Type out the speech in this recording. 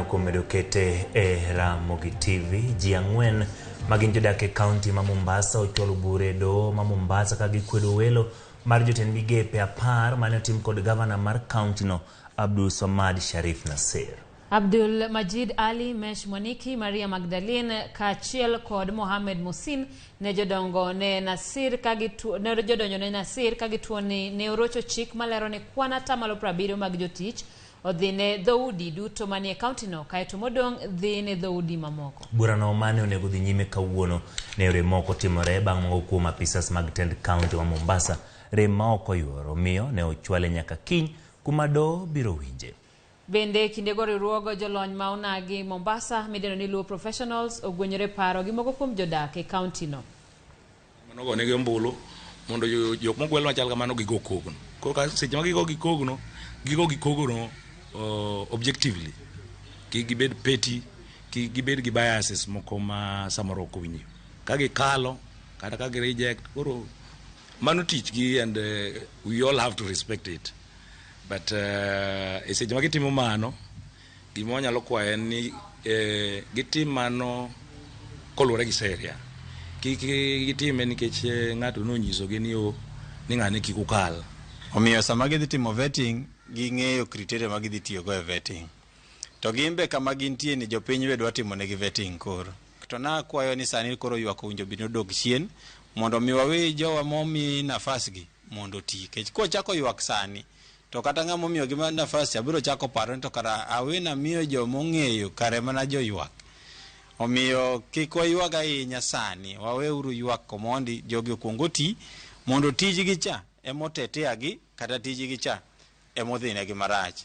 Erokamano kuom medo kete e Ramogi TV. Ji ang'wen ma gin jodak e kaunti ma Mombasa ochwalo bura e doho ma Mombasa ka gikwedo welo mar jotend migepe apar mane otim kod gavana mar kauntino Abdul Swamad Sharif Nassir. Abdul Majid Ali, Mesh Mwaniki, Maria Magdalene kaachiel kod Mohamed Musin ne jodongo ne Nasir ka gitu, ne jodonjo ne Nasir ka gituo ni ne orocho chik malero ni kwan atamalo 70 mag jotich odhi ne dhoudi duto manie kauntino kaeto modong' dhi ne dhoudi mamoko. Burano mane onego dhi nyime kawuono ne yore moko timore bang' moko kuom apisas mag tend kaunti ma Mombasa rem ma ok oyuoro omiyo ne ochwale nyaka kiny kuma doho biro winje. Bende kindego riwruog jolony ma onagi Mombasa midendo ni Luo Professionals ogwenyore paro gi moko kuom jodak e kauntino. Mano nigi ombulu mondo jok mogwel machal kamano gigo kogno. Koro ka seche ma gigo gi kogno, gigo gi kogno objectively. Kik gibed petty, kik gibed gi biases moko ma samoro ok owinjo. Ka gikalo kata ka gi reject, koro mano tich gi and we all have to respect it. But e seche ma gitimo mano, gima wanyalo kwayo en ni gitim mano koluwore gi sheria. Kik gitime nikech ng'ato nonyisogi ni o ni ng'ane kik ukal. Omiyo sama gidhi timo vetting, ging'eyo criteria ma gidhi tiyogo e vetting. To gin be kama gintie ni jopiny be dwa timo negi vetting koro. To nakwayo ni sani koro ywak owinjo bed ni odog chien mondo mi wawe jowa momi nafas gi mondo oti. Nikech kochako ywak sani to kata ng'ama omiyogi nafas cha biro chako paro ni to kara awina miyo jomong'eyo kare mana joywak. Omiyo kik waywag ahinya sani, waweuru ywak komondi jogi okuong oti mondo tijgi cha ema otetea gi kata tijgi cha emodhinegi marach.